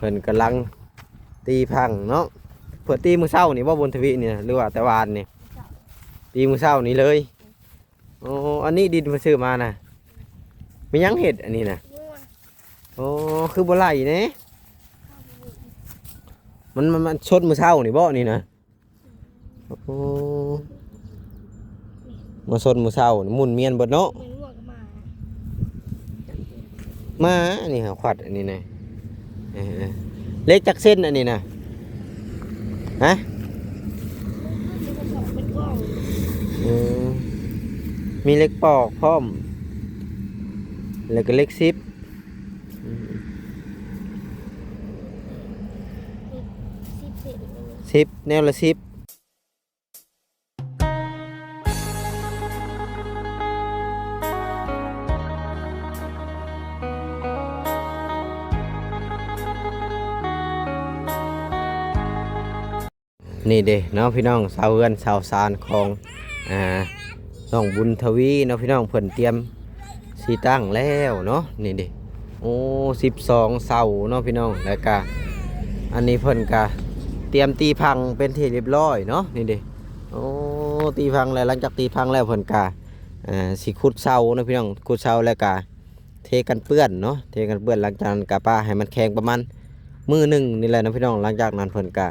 พิ่ນກຳລັງຕີພັງເນາະ. ເພິ່ນຕີມື້ເຊົ້ານີ້ບໍ່ ບຸນທະວີນີ້ນະ ຫຼືວ່າແຕ່ວານນີ້? ຕີມື້ເຊົ້ານີ້ເລີຍ. ອໍ ອັນນີ້ດິນເພິ່ນຊື້ມານະ ມີຫຍັງເຮັດອັນນີ້ນະ? ອໍ ຄືບໍ່ໄຫຼແດ່? ມັນ ມັນ ມັນຊົດມື້ເຊົ້ານີ້ບໍ່ນີ້ນະ? ໂອ້ ມາຊົນມື້ເຊົ້ານີ້ ໝຸ່ນມຽນເບິດເນາະ. ໝາ ນີ້ຫາຂວັດອັນນີ້ນະ. ເອີ ເຫຼັກຈັກເສັ້ນອັນນີ້ນະ? ຮະ? ເອີ ມີເຫຼັກປອກພ້ອມ ແລ້ວກໍເຫຼັກສິບ. ອືມ ສິບ ແນວລະສິບ. ນີ້ເດ້ເນາະພີ່ນ້ອງ ເສົາເຮືອນເສົາຊານຂອງ ອ່າ ນ້ອງບຸນທະວີເນາະພີ່ນ້ອງ ເພິ່ນຕຽມຊິຕັ້ງແລ້ວເນາະ. ນີ້ເດ້ ໂອ້ ສິບສອງເສົາເນາະພີ່ນ້ອງ ແລ້ວກະອັນນີ້ເພິ່ນກະຕຽມຕີພັງເປັນທີ່ຮຽບຮ້ອຍເນາະ. ນີ້ເດ້ ໂອ້ ຕີພັງແລ້ວ ຫຼັງຈາກຕີພັງແລ້ວເພິ່ນກະ ອ່າ ຊິຂຸດເສົາເນາະພີ່ນ້ອງ ຂຸດເສົາແລ້ວກະ ເທກັນເປື້ອນເນາະ ເທກັນເປື້ອນ. ຫຼັງຈາກນັ້ນກະປະໃຫ້ມັນແຂງປະມານມື້ໜຶ່ງນີ້ແຫຼະເນາະພີ່ນ້ອງ. ຫຼັງຈາກນັ້ນເພິ່ນກະ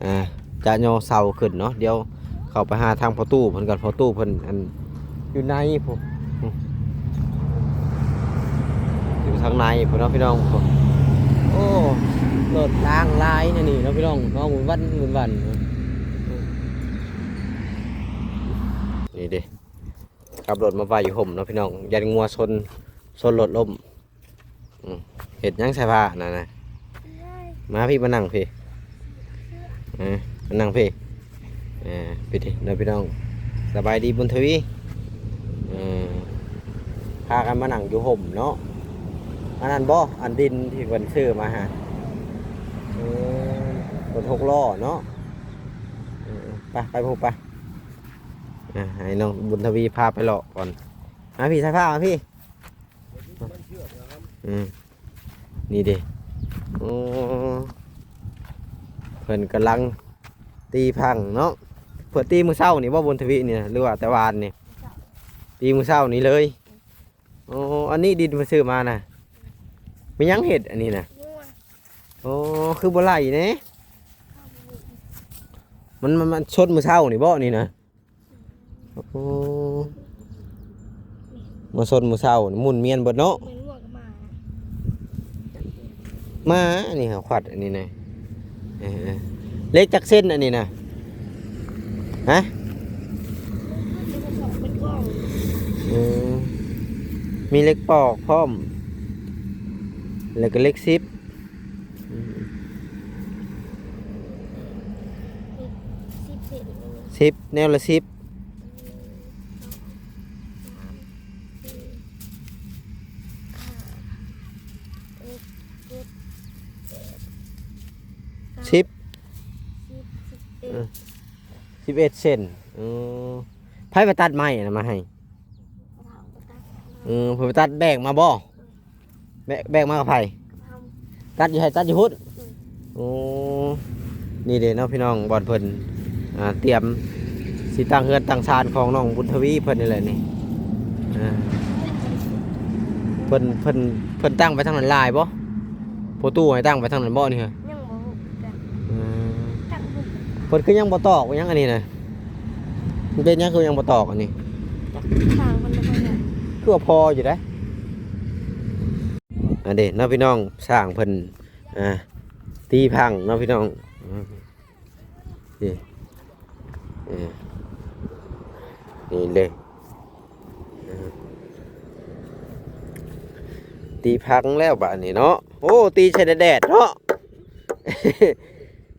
ອ່າ ຈະຍໍເສົາຂຶ້ນເນາະ. ດຽວເຂົ້າໄປຫາທາງພໍ່ຕູ້ເພິ່ນກ່ອນ ພໍ່ຕູ້ເພິ່ນ ອັນ ຢູ່ໃນພຸ້ນ ຢູ່ທາງໃນພຸ້ນເນາະພີ່ນ້ອງ. ໂອ້ ລົດລາງຫຼາຍແນວນີ້ເນາະພີ່ນ້ອງ ເນາະ ວຸ້ນວັນ ວຸ້ນວັນ. ນີ້ເດ້ ຂັບລົດມາໄວ້ຢູ່ຮົ່ມເນາະພີ່ນ້ອງ ຢ້ານງົວຊົນ ຊົນລົດລົ້ມ. ອືມ ເຮັດຫຍັງໃສ່ຜ້ານັ້ນນະ? ມາພີ້ ມານັ່ງພີ້ ເອີ ມານັ່ງພີ້ ເອີ ພີ້ເນາະພີ່ນ້ອງ. ສະບາຍດີບຸນທະວີ ເອີ ພາກັນມານັ່ງຢູ່ຮົ່ມເນາະ. ອັນນັ້ນບໍ່ ອັນດິນທີ່ເພິ່ນຊື້ມາຫາ ເອີ ລົດຫົກລໍ້ເນາະ. ເອີ ໄປ ໄປພຸ້ນໄປ. ອ່າ ໃຫ້ນ້ອງບຸນທະວີພາໄປເລາະກ່ອນ. ມາພີ້ ສາຍຟ້າ ມາພີ້. ອືມ ນີ້ເດ້ ໂອ້ ເພິ່ນກຳລັງຕີພັງເນາະ. ເພິ່ນຕີມື້ເຊົ້ານີ້ບໍ່ ບຸນທະວີນີ້ນະ ຫຼືວ່າແຕ່ວານນີ້? ຕີມື້ເຊົ້ານີ້ເລີຍ. ໂອ້ ອັນນີ້ດິນເພິ່ນຊື້ມານະ ມີຫຍັງເຮັດອັນນີ້ນະ? ໂອ້ ຄືບໍ່ໄຫຼແດ່? ມັນ ມັນ ມັນຊົດມື້ເຊົ້ານີ້ບໍ່ນີ້ນະ? ໂອ້ ມາຊົນມື້ເຊົ້ານີ້ ໝຸ່ນມຽນເບິດເນາະ. ໝາ ນີ້ຫາຂວັດອັນນີ້ນະ. ເອີ ເອີ ເຫຼັກຈັກເສັ້ນອັນນີ້ນະ? ຮະ? ເອີ ມີເຫຼັກປອກພ້ອມ ແລ້ວກໍເຫຼັກສິບ. ອືມ ສິບເຊັນ ສິບ ແນວລະສິບ. ໜຶ່ງ ສອງ ສາມ ສີ່ ຫ້າ ຫົກ ເຈັດ ແປດ ເກົ້າ ສິບ ສິບ ສິບເອັດ ເອີ ສິບເອັດເຊັນ. ເອີ ໃຜໄປຕັດໄມ້ນະມາໃຫ້? ເອີ ເພິ່ນໄປຕັດແບກມາບໍ່? ແບກ ແບກມາກັບໃຜ? ຕັດຢູ່ໃສ? ຕັດຢູ່ພຸ້ນ. ໂອ້ ນີ້ເດ້ເນາະພີ່ນ້ອງ ບ່ອນເພິ່ນ ອ່າ ຕຽມຊິຕັ້ງເຮືອນຕັ້ງຊານຂອງນ້ອງບຸນທະວີເພິ່ນນີ້ແຫຼະນີ້. ອ່າ ເພິ່ນ ເພິ່ນ ເພິ່ນຕັ້ງໄປທາງນັ້ນຫຼາຍບໍ່? ພໍ່ຕູ້ໃຫ້ຕັ້ງໄປທາງນັ້ນບໍ່ນີ້? ຍັງບໍ່ຮູ້ຄືກັນ. ເອີ ຕັ້ງພຸ້ນ. ເພິ່ນຄືຍັງບໍ່ຕອກຫຍັງອັນນີ້ນະ? ມັນເປັນຫຍັງຄືຍັງບໍ່ຕອກອັນນີ້? ຈັກ ຊ່າງເພິ່ນບໍ່ຄ່ອຍໄດ້. ຄືວ່າພໍຢູ່ເດ້. ອັນນີ້ເນາະພີ່ນ້ອງ ຊ່າງເພິ່ນ ອ່າ ຕີພັງເນາະພີ່ນ້ອງ. ອືມ ນີ້ ເອີ ນີ້ເດ້ ເອີ ຕີພັງແລ້ວບາດນີ້ເນາະ. ໂອ້ ຕີໃສ່ແດດໆເນາະ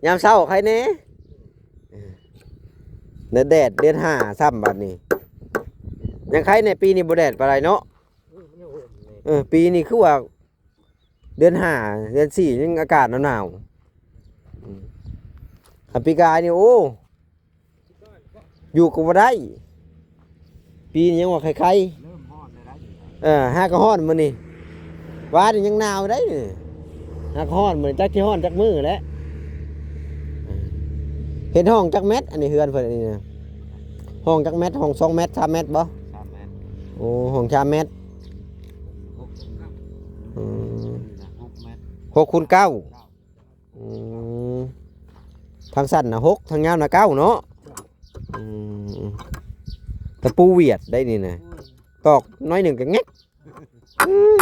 ຍາມເຊົ້າໄຄແດ່. ແດດໆ ເດືອນຫ້າຊ້ຳບາດນີ້ ຍັງໄຄແດ່ ປີນີ້ບໍ່ແດດປານໃດເນາະ. ເອີ ປີນີ້ຄືວ່າເດືອນຫ້າ ເດືອນສີ່ ຍັງອາກາດໜາວໆ. ອືມ ຄັນປີກາຍນີ້ ໂອ້ ຢູ່ກໍບໍ່ໄດ້. ປີນີ້ຍັງວ່າໄຄໆ ເລີ່ມຮ້ອນແລ້ວໄດ໋. ເອີ ຫາກໍຮ້ອນມື້ນີ້ ວານນີ້ຍັງໜາວໄດ໋. ຫາກຮ້ອນ ມື້ນີ້ຈັກຊິຮ້ອນຈັກມື້ແຫຼະ. ເຮັດຫ້ອງຈັກແມັດ ອັນນີ້ເຮືອນເພິ່ນອັນນີ້ນະ? ຫ້ອງຈັກແມັດ? ຫ້ອງສອງແມັດ ສາມແມັດບໍ່? ສາມແມັດ. ໂອ້ ຫ້ອງສາມແມັດ. ອືມ ຫົກແມັດ ຫົກຄູນເກົ້າ. ອືມ ທາງສັ້ນນະຫົກ ທາງຍາວນະເກົ້າເນາະ. ອືມ ຕະປູຫວຽດໄດ໋ນີ້ນະ ຕອກໜ້ອຍໜຶ່ງກໍແງກ. ອືມ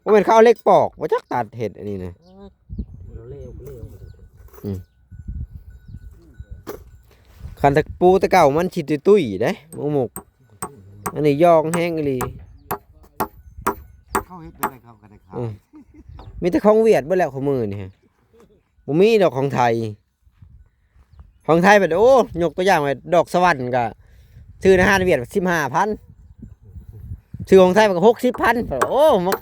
ບໍ່ແມ່ນເຂົາເອົາເຫຼັກປອກບໍ່ຈັກຕັດເຮັດອັນນີ້ນະ. ອືມ ຄັນຕະປູແຕ່ເກົ່າມັນຊິຕຸ້ຍໆເດ້ ໝົກໆ. ອັນນີ້ຢອງແຮງອີ່ຫຼີ. ເຂົາເຮັດໄປໄດ້ ເຂົາກໍໄດ້ຂາຍ. ອືມ ມີແຕ່ຂອງຫວຽດເບິດແລ້ວ ຄູ່ມື້ນີ້ ບໍ່ມີດອກຂອງໄທ. ຂອງໄທບັດ ໂອ້ ຍົກຕົວຢ່າງວ່າ ດອກສະຫວັນກະຊື້ໃນຮ້ານຫວຽດສິບຫ້າພັນ ຊື້ຂອງໄທມັນກໍຫົກສິບພັນ. ໂອ້ ມັນ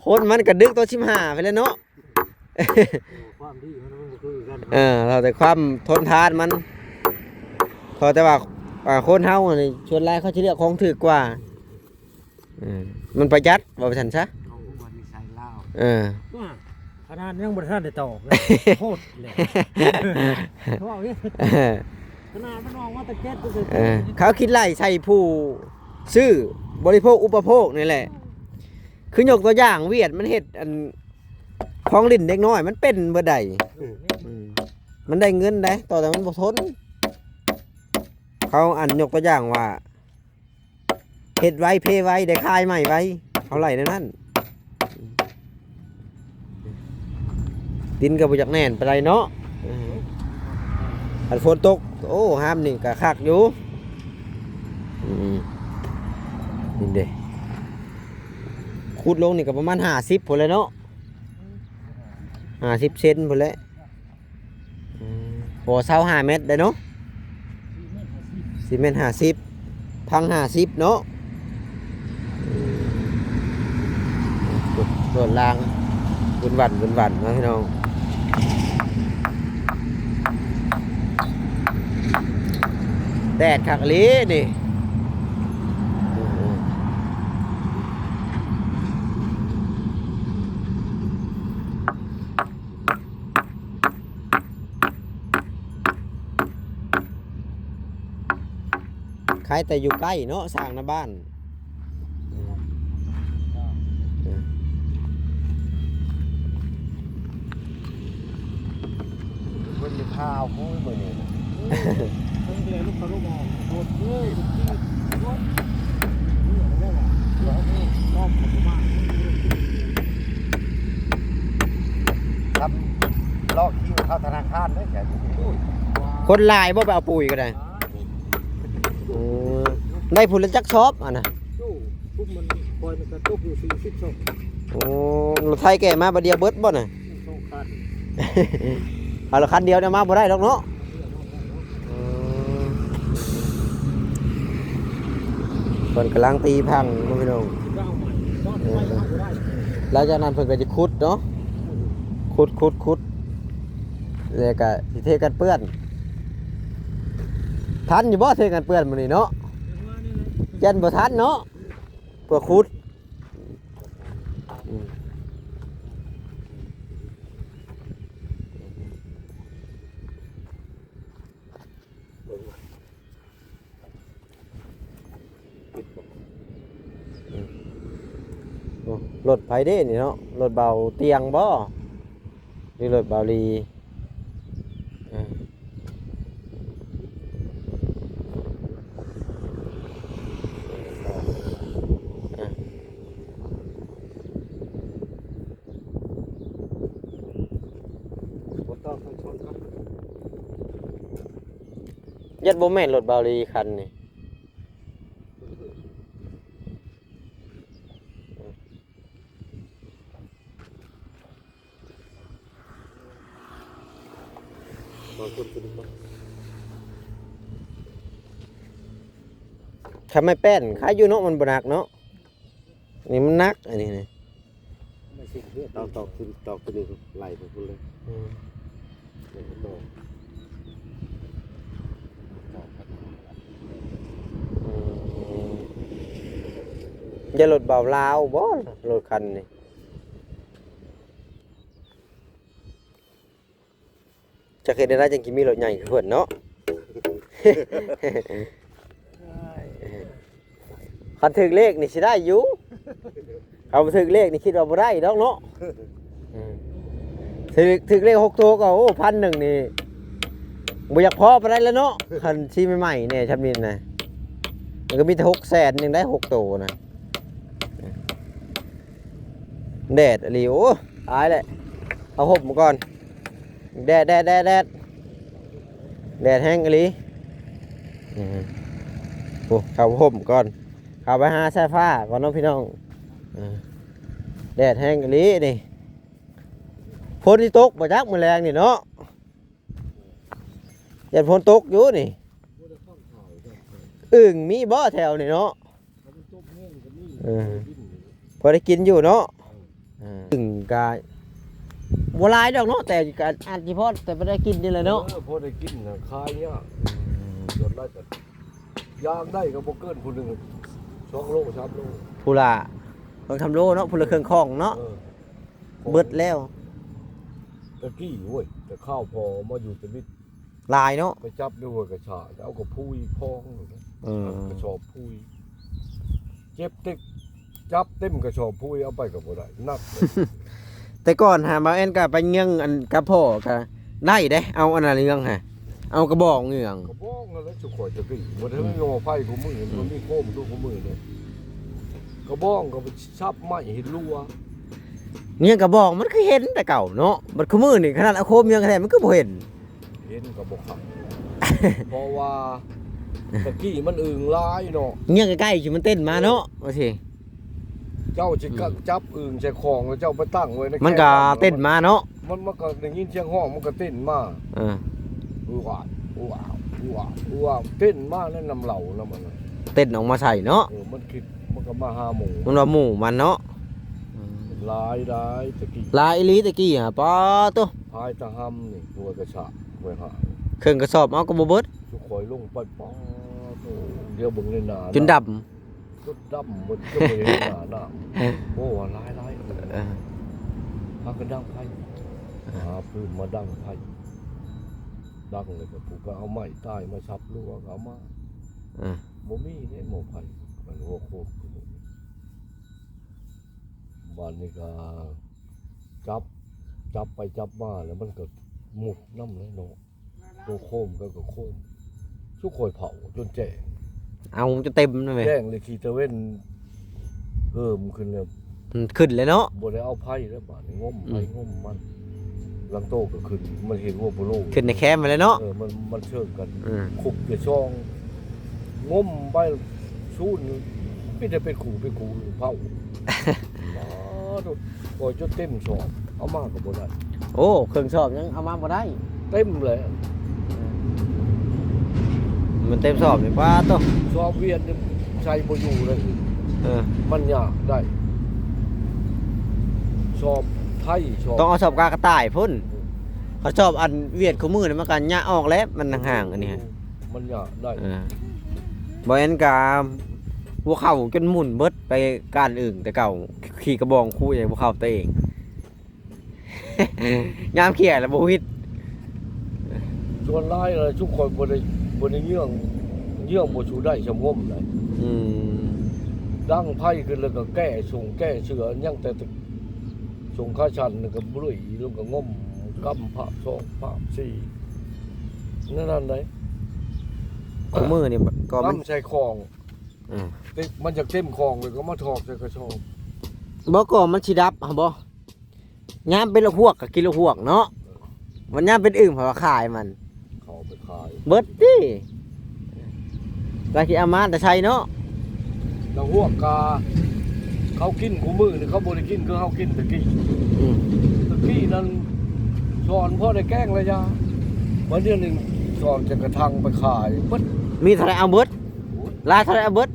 ຄົນມັນກະດຶກໂຕສິບຫ້າໄປແລ້ວເນາະ. ຄວາມດີມັນ ມັນບໍ່ຄືກັນ. ເອີ ເວົ້າແຕ່ຄວາມທົນທານມັນ ເພາະແຕ່ວ່າ ອ່າ ຄົນເຮົານີ້ ສ່ວນຫຼາຍເຂົາຊິເລືອກຂອງຖືກກວ່າ. ເອີ ມັນປະຢັດ ເວົ້າໄປຊັ້ນຊະ. ເອົາຫົວນິໄສລາວ. ເອີ ວ່າຂະໜາດຍັງບໍ່ທັນໄດ້ຕອກເລີຍ ໂພດເລີຍ ເວົ້າເດ້. ເອີ ຂະໜາດມັນອອກມາແຕ່ເຈັດ ເອີ ເຂົາຄິດໄລ່ໃສ່ຜູ້ຊື້ ບໍລິໂພກອຸປະໂພກນີ້ແຫຼະ. ຄືຍົກຕົວຢ່າງ ຫວຽດມັນເຮັດອັນ ຂອງຫຼິ້ນເດັກນ້ອຍມັນເປັນເບິດໃດ໋. ອືມ ອືມ ມັນໄດ້ເງິນໃດ໋ ຕໍ່ແຕ່ມັນບໍ່ທົນ. ເຂົາອັນ ຍົກຕົວຢ່າງວ່າ ເຮັດໄວ ເພໄວ ໄດ້ຂາຍໃໝ່ໄວ ເຂົາໄລ່ແນວນັ້ນ. ດິນກໍບໍ່ຢາກແໜ້ນປານໃດເນາະ. ເອີ ຄັນຝົນຕົກ ໂອ້ ຫ້າມນີ້ກໍຄັກຢູ່. ອືມ ນີ້ເດ້ ຂຸດລົງນີ້ກໍປະມານຫ້າສິບພຸ້ນແຫຼະເນາະ ຫ້າສິບເຊັນພຸ້ນແຫຼະ. ອືມ ບໍ່ ຊາວຫ້າແມັດໄດ້ເນາະ ສີ່ແມັດຫ້າສິບ ພັງຫ້າສິບເນາະ. ອືມ ໂດດລາງ ວຸນວັນ ວຸນວັນເນາະພີ່ນ້ອງ. ແດດຄັກອີ່ຫຼີນີ້. ຂາຍແຕ່ຢູ່ໃກ້ເນາະ ສ້າງໜ້າບ້ານ. ເພິ່ນມີຂ່າວ ໂອ້ຍ ມື້ນີ້ນະ ເພິ່ນເລີຍລຸກເຂົ້າລົງອອກ ໂດດເລີຍ ຄັບ ລອກຄິວເຂົ້າທະນາຄານເດ້. ໂອ້ຍ ຄົນຫຼາຍບໍ່ ໄປເອົາປຸຍກໍໄດ້. ໂອ້ ໄດ້ພຸ້ນລະຈັກຊອບອັນນະ? ໂອ້ ທຸກມັນ ຂ້ອຍມັນກະຕົກຢູ່ສີ່ສິບຊອບ. ໂອ້ ລົດໄຖແກ່ມາບາດດຽວເບິດບໍ່ນະ? ສອງຄັນ ເອົາລະຄັນດຽວນະ ມາບໍ່ໄດ້ດອກເນາະ. ເອີ ເພິ່ນກຳລັງຕີພັງເນາະພີ່ນ້ອງ. ເອີ ຫຼັງຈາກນັ້ນເພິ່ນກໍຈະຂຸດເນາະ ຂຸດ ຂຸດ ຂຸດ ແລ້ວກໍຊິເທກັນເປື້ອນ. ທັນຢູ່ບໍ່ເທກັນເປື້ອນມື້ນີ້ເນາະ? ຢ້ານບໍ່ທັນເນາະ ເພື່ອຂຸດ. ອືມ ອືມ ໂອ້ ລົດໃຜເດ້ນີ້ເນາະ? ລົດເບົາຕຽງບໍ່ ຫຼືລົດເບົາລີ? ເອີ ເອີ ບໍ່ຕ້ອງ ຕ້ອງຊົນເນາະ. ຍັດບໍ່ແມ່ນລົດເບົາລີຄັນນີ້. ຄັນໄມ້ແປ້ນຂາຍຢູ່ເນາະ ມັນບໍ່ໜັກເນາະ. ນີ້ມັນໜັກ ອັນນີ້ນະ. ຕອກ ຕອກຂຶ້ນ ຕອກຂຶ້ນນີ້ໄຫຼໄປພຸ້ນເລີຍ. ອືມ ອືມ ຢ່າລົດເບົາລາວບໍ່ ລົດຄັນນີ້. ຈັກເຮັດແນວໃດຈັ່ງຊິມີລົດໃຫຍ່ຄືເພິ່ນເນາະ. ຄັນຖືກເລກນີ້ຊິໄດ້ຢູ່ ຄັນບໍ່ຖືກເລກນີ້ຄິດວ່າບໍ່ໄດ້ດອກເນາະ. ອືມ ຖືກ ຖືກເລກຫົກໂຕກໍ ໂອ້ ພັນໜຶ່ງນີ້ບໍ່ຢາກພໍປານໃດແລ້ວເນາະ. ຄັນຊິໃໝ່ໆແດ່ຊ່ຳນີ້ນະ ມັນກໍມີແຕ່ຫົກແສນໜຶ່ງໄດ້ຫົກໂຕນະ. ແດດອີ່ຫຼີ ໂອ້ ຕາຍແຫຼະ ເອົາຮົ່ມກ່ອນ. ແດດ ແດດ ແດດ ແດດ ແດດແຮງອີ່ຫຼີ. ອືມ ໂອ້ ເຂົ້າຮົ່ມກ່ອນ ເຂົ້າໄປຫາສາຍຟ້າກ່ອນເນາະພີ່ນ້ອງ. ເອີ ແດດແຮງອີ່ຫຼີນີ້. ຝົນຊິຕົກບໍ່ຈັກມື້ແລງນີ້ເນາະ ຢ້ານຝົນຕົກຢູ່ນີ້. ອຶ່ງມີບໍ່ແຖວນີ້ເນາະ? ເອີ ພໍໄດ້ກິນຢູ່ເນາະ. ເອີ ອຶ່ງກະບໍ່ຫຼາຍດອກເນາະ ແຕ່ກະອາດຊິພໍແຕ່ບໍ່ໄດ້ກິນນີ້ແຫຼະເນາະ. ເອີ ພໍໄດ້ກິນນະ ຂາຍຍາກ. ອືມ ສ່ວນຫຼາຍກໍຢາກໄດ້ກໍບໍ່ເກີນຜູ້ໜຶ່ງສອງໂລສາມໂລ ຜູ້ລະສອງສາມໂລເນາະ ຜູ້ລະເຄື່ອງຂອງເນາະ. ເອີ ເບິດແລ້ວ ແຕ່ກີ້ ໂອ້ຍ ແຕ່ຄາວພໍ່ມາຢູ່ຕະມິດ ຫຼາຍເນາະ ໄປຈັບຢູ່ຫ້ວຍກະຊາ ເອົາກະພຸຍພອງ. ເອີ ກະສອບພຸຍ ເຈັບຕິກ ຈັບເຕັມກະສອບພຸຍ ເອົາໄປກໍບໍ່ໄດ້ ໜັກ. ແຕ່ກ່ອນຫາ ບ່າວແອນກໍໄປເງືອງອັນກັບພໍ່ກໍໄດ້ເດ້ ເອົາອັນນັ້ນເງືອງຫາ ເອົາກະບອງເງືອງ ກະບອງຫັ້ນແຫຼະ. ຊຸມຂ້ອຍແຕ່ກີ້ບໍ່ໄດ້ມີໝໍ້ໄຟ ອືມ ຄູ່ມື້ນີ້ ອືມ ມັນມີໂຄມທຸກຄູ່ມື້ນີ້ ກະບອງກໍໄປສັບໄມ້ເຮັດລົວ. ເງືອງກະບອງມັນຄືເຫັນແຕ່ເກົ່າເນາະ ບັດຄູ່ມື້ນີ້ຂະໜາດເອົາໂຄມເງືອງແທ້ມັນຄືບໍ່ເຫັນ. ເຫັນກໍບໍ່ຄັກ ເພາະວ່າແຕ່ກີ້ມັນອຶ່ງຫຼາຍເນາະ ເງືອງໃກ້ໆຊິມັນເຕັ້ນມາເນາະ ເອີ ວ່າຊິ ເຈົ້າຊິ ອືມ ຈັບອຶ່ງໃສ່ຂອງ ແລ້ວເຈົ້າໄປຕັ້ງໄວ້ໃນ ມັນກໍເຕັ້ນມາເນາະ ມັນ ມັນກໍໄດ້ຍິນສຽງຮ້ອງ ມັນກໍເຕັ້ນມາ. ເອີ ອູອາ ອູອາ ອູອາ ອູອາ ເຕັ້ນມາແລ້ວນຳເຫຼົ້ານຳອັນນັ້ນ ເຕັ້ນອອກມາໃສ່ເນາະ. ເອີ ມັນຄິດ ມັນກໍມາຫາໝູ່ ມັນວ່າໝູ່ມັນເນາະ. ອືມ ຫຼາຍ ຫຼາຍແຕ່ກີ້ ຫຼາຍອີ່ຫຼີແຕ່ກີ້ຫະ ປາໂຕ ພາຍຕາຫຳນີ້ ຫົວກະຊະ ຫົວຫາ ເຄິ່ງກະສອບເອົາກໍບໍ່ເບິດ. ຊຸມຂ້ອຍລົງໄປ ປາໂຕ ດຽວເບິ່ງໃນໜ້າ ຈົນດຳ ຈົນດຳເບິດ ຈົນບໍ່ເຫັນໜ້ານ້ຳ. ໂອ້ ວ່າຫຼາຍໆ ເອີ ພາກັນດັງໄຟ ເອີ ຫາຟືນມາດັງໄຟ ດັງແລ້ວກໍຜູ້ກໍເອົາໄມ້ຕາຍມາສັບລົວກໍເອົາມາ. ເອີ ບໍ່ມີເດ້ໝໍ້ໄຟ ມັນຫົວໂຄກ ບາດນີ້ກໍຈັບ ຈັບໄປຈັບມາແລ້ວມັນກໍໝົດນຳແຫຼະເນາະ. ໂຕໂຄມກໍ ກໍໂຄມ ຊຸມຂ້ອຍເຜົາຈົນແຈ້ງ ເອົາຈົນເຕັມນັ້ນແຫຼະ ແຈ້ງເລີຍ ຂີ້ຕາເວັນເຫີມຂຶ້ນແລ້ວ ມັນຂຶ້ນແລ້ວເນາະ ບໍ່ໄດ້ເອົາໄຟແລ້ວບາດນີ້ ງົມໄຜ ອືມ ງົມມັນ ຫຼັງໂຕກໍຂຶ້ນ ມັນເຫັນຫົວໂພໂລ ຂຶ້ນໃນແຄມໄປແລ້ວເນາະ. ເອີ ມັນ ມັນເຊີງກັນ ອືມ ຄຸບຈະຊອງ ງົມໄປ ຊູນ ມີແຕ່ເປັນຄູ່ເປັນຄູ່ເຜົາ. ອໍ ໂທ້ ຂ້ອຍຈົນເຕັມສອບ ເອົາມາກໍບໍ່ໄດ້. ໂອ້ ເຄິ່ງສອບຍັງເອົາມາບໍ່ໄດ້ ເຕັມແຫຼະ ມັນເຕັມສອບນີ້ ປາໂຕ ສອບຫວຽດນີ້ໃສ່ບໍ່ຢູ່ເລີຍ. ເອີ ມັນຍາກໄດ໋ ສອບໄທ ສອບ ຕ້ອງເອົາສອບກາກະຕ່າຍພຸ້ນ. ເອີ ເຂົາສອບອັນຫວຽດຄູ່ມື້ນີ້ມັນກໍຍາກອອກແຫຼະ ມັນຫ່າງໆ ອັນນີ້ ມັນຍາກໄດ໋. ເອີ ບໍ່ແມ່ນກະຫົວເຂົ່າຈົນໝຸ່ນເບິດ ໄປກ້ານອຶ່ງແຕ່ເກົ່າ ຂີ່ກະບອງຄູ່ໃສ່ຫົວເຂົ່າຕົວເອງ ຍາມເຂ້ຍແລ້ວບໍ່ຫວິດ. ສ່ວນຫຼາຍແລ້ວ ຊຸມຂ້ອຍບໍ່ໄດ້ ບໍ່ໄດ້ເຍືອງ ເຍືອງບໍ່ສູ່ໄດ້ຊຳງົມໄດ໋. ອືມ ດັງໄຟຂຶ້ນແລ້ວກໍແກ້ສົງແກ້ເສື້ອ ຍັງແຕ່ ສົງຂາສັ້ນ ແລ້ວກໍເບື່ອຍລົງກໍງົມ ກຳພາບສອງພາບສີ່ ແນວນັ້ນໄດ໋. ຄູ່ມື້ນີ້ກໍມັນ ກຳໃສ່ຂອງ ອືມ ຕິ ມັນຢາກເຕັມຂອງ ແລ້ວກໍມາຖອກໃສ່ກະສອບ. ບໍ່ກໍມັນຊິດັບຫັ້ນບໍ່? ຍາມເປັນລະຫວກກໍກິນລະຫວກເນາະ ມັນຍາມເປັນອຶ່ງເຂົາກໍຂາຍມັນ ເຂົາເອົາໄປຂາຍ ເບິດຕິ. ລະຊິເອົາມາແຕ່ໃສເນາະ? ລະຫວກກະເຂົາກິນຄູ່ມື້ນີ້ ເຂົາບໍ່ໄດ້ກິນຄືເຮົາກິນແຕ່ກີ້. ອືມ ແຕ່ກີ້ນັ້ນສອນພໍໄດ້ແກງລະຢາ ບັດດຽວນີ້ສອນຈະກະທັງໄປຂາຍເບິດ ມີເທົ່າໃດເອົາເບິດ. ໂອ້ຍ ຫຼາຍເທົ່າໃດເອົາເບິດ.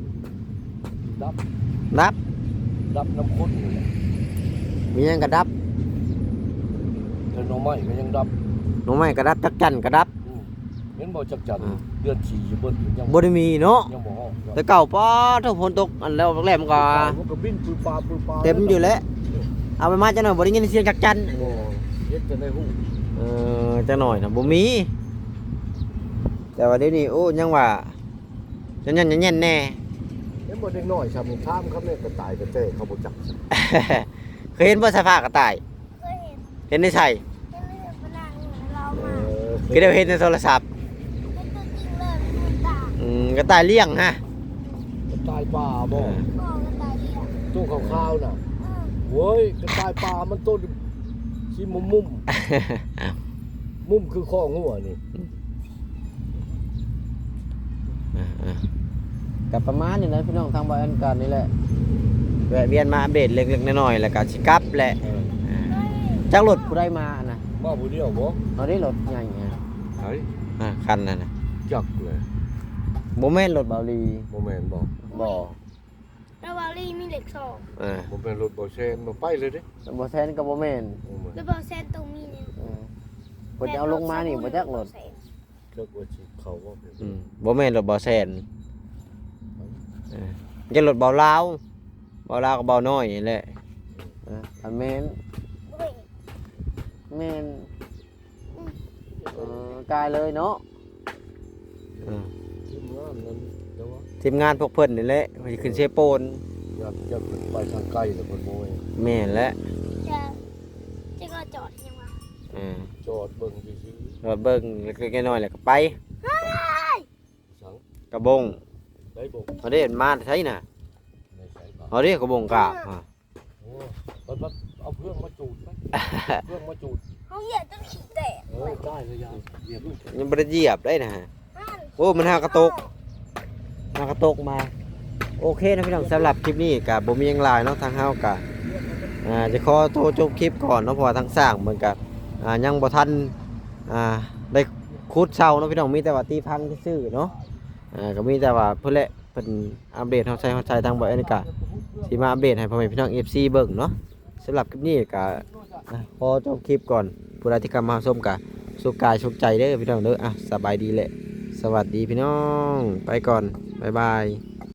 ດັບ ດັບ ດັບນຳຄົນນີ້ແຫຼະ ມີຫຍັງກໍດັບ ແຕ່ໜໍ່ໄມ້ກໍຍັງດັບ ໜໍ່ໄມ້ກໍດັບ ຈັກຈັ່ນກໍດັບ. ອືມ ເຫັນບໍ່ ຈັກຈັ່ນ ອືມ ເດືອນສີ່ເບິດ ຍັງບໍ່ໄດ້ມີເນາະ ຍັງບໍ່ຮອດ. ແຕ່ເກົ່າ ປາໂທ້ ຝົນຕົກອັນແລ້ວແລ້ວມັນກໍ ມັນກໍບິນປືປາປືປາ ເຕັມຢູ່ແຫຼະ. ເອີ ເອົາໄປມາຈັກໜ່ອຍ ບໍ່ໄດ້ຍິນສຽງຈັກຈັ່ນ. ບໍ່ ເຮັດຈັ່ງໃດຮູ້ ເອີ ຈັກໜ້ອຍນະ ບໍ່ມີ. ແຕ່ວ່າດຽວນີ້ ໂອ້ ຍັງວ່າ ຍັນໆແດ່. ເຫັນບໍ່ ເດັກນ້ອຍຊ່ຳນີ້ຖາມຄຳແມ່ນ ກະຕ່າຍກະແຕເຂົາບໍ່ຈັກ. ເຄີຍເຫັນບໍ່ ສະພາກະຕ່າຍ? ເຄີຍເຫັນ. ເຫັນໃນໃສ? ເຫັນໃນເຮືອນປະນາງ ເອີ ຄືໄດ້ເຫັນໃນໂທລະສັບ? ເຫັນຕົວຈິງເລີຍ ເຫັນກັບຕາ. ອືມ ກະຕ່າຍລ້ຽງຮະ? ກະຕ່າຍປ່າບໍ່? ເອີ ບໍ່ ກະຕ່າຍລ້ຽງ. ໂຕຂາວໆນະ? ເອີ ໂອ້ຍ ກະຕ່າຍປ່າມັນໂຕສີມຸມໆ ມຸມຄືຄໍງົວນີ້. ອ່າໆ ກໍປະມານນີ້ແຫຼະພີ່ນ້ອງ ທາງບ່າວແອນການນີ້ແຫຼະ ແວະວຽນມາອັບເດດເລັກໆນ້ອຍໆ ແລ້ວກໍຊິກັບແຫຼະ. ເອີ ອ່າ ຈັກລົດຜູ້ໃດມານະ? ມາຜູ້ດຽວບໍ່? ເອົາເດ້ ລົດໃຫຍ່ ໃຜ? ອ່າ ຄັນນັ້ນນະ ຈັກແຫຼະ. ບໍ່ແມ່ນລົດບ່າວລີ? ບໍ່ແມ່ນບໍ່? ບໍ່. ແລ້ວບ່າວລີມີເລກສອງ. ເອີ ບໍ່ແມ່ນລົດບ່າວແຊນບໍ່? ໄປເລີຍເດ້. ບ່າວແຊນກໍບໍ່ແມ່ນ. ບໍ່ແມ່ນ. ແລ້ວບ່າວແຊນຕ້ອງມີນີ້. ເອີ ເພິ່ນຈະເອົາລົງມານີ້ບໍ່ຈັກລົດ. ຈັກວ່າຊິເຂົ້າບໍ່? ອືມ ບໍ່ແມ່ນລົດບ່າວແຊນ. ເອີ ແມ່ນລົດບ່າວລາວ. ບ່າວລາວກັບບ່າວນ້ອຍນີ້ແຫຼະ. ເອີ ຄັນແມ່ນ ບໍ່ແມ່ນ ແມ່ນ. ອືມ ເອີ ກາຍເລີຍເນາະ. ເອີ ທີມງານນັ້ນ ແຕ່ວ່າທີມງານພວກເພິ່ນນີ້ແຫຼະ ວ່າຊິຂຶ້ນເຊໂປນ. ຢ້ານ ຢ້ານເພິ່ນໄປທາງໄກແລ້ວເພິ່ນບໍ່ແມ່ນ. ແມ່ນແຫຼະ. ຈະ ຈະກໍຈອດຫຍັງວະ? ເອີ ຈອດເບິ່ງຊື່ໆ ຈອດເບິ່ງເລັກໆນ້ອຍໆ ແລ້ວກໍໄປ. ເຮີ້ຍ ສັງ ກະບົງ ໄດ້ບົງ ເຮົາເດ້ ມາແຕ່ໃສນະ? ໃນໃສບາດ ເຮົາເດ້ ກະບົງກາບ. ໂອ້ ບັດ ບັດເອົາເຟືອງມາຈູດໄປ ເຟືອງມາຈູດ. ເຮົາຢຽບຈົນຂີ້ແຕກ. ເອີ ໄດ້ເລີຍ ຢາຢຽບລູກ ຍັງບໍ່ໄດ້ຢຽບໄດ້ນະ. ໂອ້ ມັນຫາກະຕົກ ຫາກະຕົກມາ. ໂອເຄນະພີ່ນ້ອງ ສຳລັບຄລິບນີ້ກະບໍ່ມີຫຍັງຫຼາຍເນາະ ທາງເຮົາກະ ອ່າ ຈະຂໍໂຕຈົບຄລິບກ່ອນເນາະ ເພາະວ່າທາງຊ່າງເພິ່ນກະ ອ່າ ຍັງບໍ່ທັນ ອ່າ ໄດ້ຂຸດເຊົາເນາະພີ່ນ້ອງ ມີແຕ່ວ່າຕີພັງຊື່ໆເນາະ. ອ່າ ກໍມີແຕ່ວ່າເພິ່ນແຫຼະ ເພິ່ນອັບເດດຮອດໃສຮອດໃສ ທາງບ່າວແອນກະຊິມາອັບເດດໃຫ້ພໍ່ແມ່ພີ່ນ້ອງເອັຟຊີເບິ່ງເນາະ. ສຳລັບຄລິບນີ້ກະ ອ່າ ຂໍຈົບຄລິບກ່ອນ. ຜູ້ໃດທີ່ເຂົ້າມາຮັບຊົມກະສຸກກາຍສຸກໃຈເດີພີ່ນ້ອງເດີ. ອ່າ ສະບາຍດີ ແລະ ສະຫວັດດີພີ່ນ້ອງ ໄປກ່ອນ ບາຍບາຍ.